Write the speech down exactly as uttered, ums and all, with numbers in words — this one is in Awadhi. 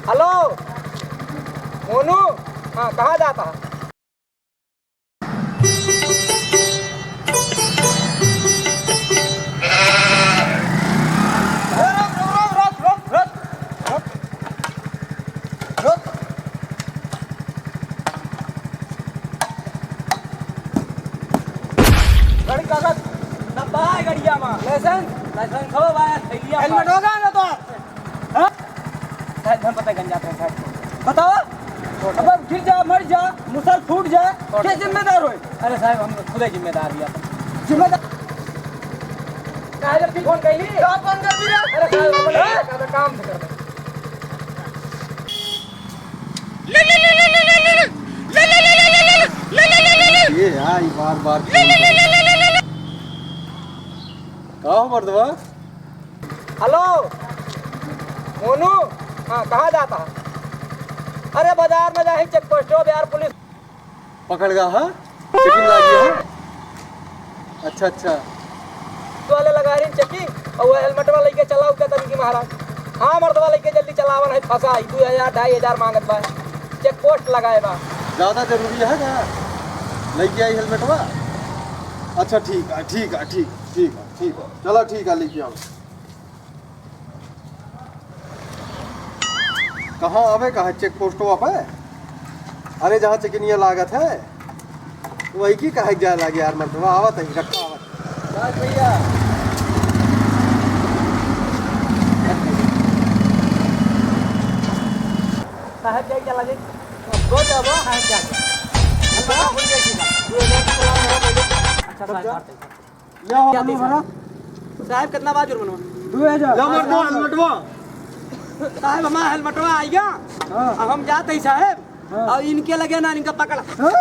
हेलो, मोनू, हाँ, कहाँ जाता है? रुक, रुक, रुक। गाड़ी कागज सब बा है गड़िया में। लाइसेंस? लाइसेंस हो बा, थैलिया में। हेलमेट होगा ना तो? हाँ? साहब, हम पता गंजा थे साहब। बताओ। छोड़। अब गिर जा, मर जा, मुसल फूट जाए, छोड़। के जिम्मेदार होए? अरे साहब, हम खुदे जिम्मेदार ही अपन। जिम्मेदार? काहे जब की फोन कैली? का फोन कर दी रे? अरे साहब, अपन हाँ? काम से कर दे। ये यार, ये बार बार का हो मर्दवा? हेलो, मोनू, हाँ, कहाँ जाता है? अरे, बाजार में जाही, चेक पोस्टो पे यार, पुलिस पकड़ गया है, चेकिंग लागी है। अच्छा, अच्छा। तो वाले लगा रही चेकिंग, और वो हेलमेटवा लेके चलाओ क्या तरीके महाराज? हाँ, मर्दवा लेके जल्दी चलावन है, फंसा है, दो हजार, ढाई हजार मांगत बा, चेक पोस्ट लगाए बा। ज्यादा जरूरी है ना, लेके आई हेलमेटवा। अच्छा, ठीक है, ठीक है, ठीक, ठीक है, ठीक है, चला, ठीक है, लेके आओ। कहाँ आवे, कहाँ चेक पोस्टवा पे? अरे, जहाँ चेकिनिया लागत है, वही की कहे जाए लागे यार, मर्दवा आवत है, रखा आवत है। बस भैया। साहब जाए क्या लगे? दो जाबो, साहब जाए। हम बड़ा भूल गए कि ना। अच्छा, साहब, बात है। ले आओ, क्या आलू भरा। साहब, कितना बा जुर्माना? दो हजार। ला, मर्दवा, हेलमेटवा। साहब, हमारा हेलमेटवा आइगा। हाँ। अब हम जात ही, साहब। हाँ। और इनके लगे ना, इनका पकड़। हाँ।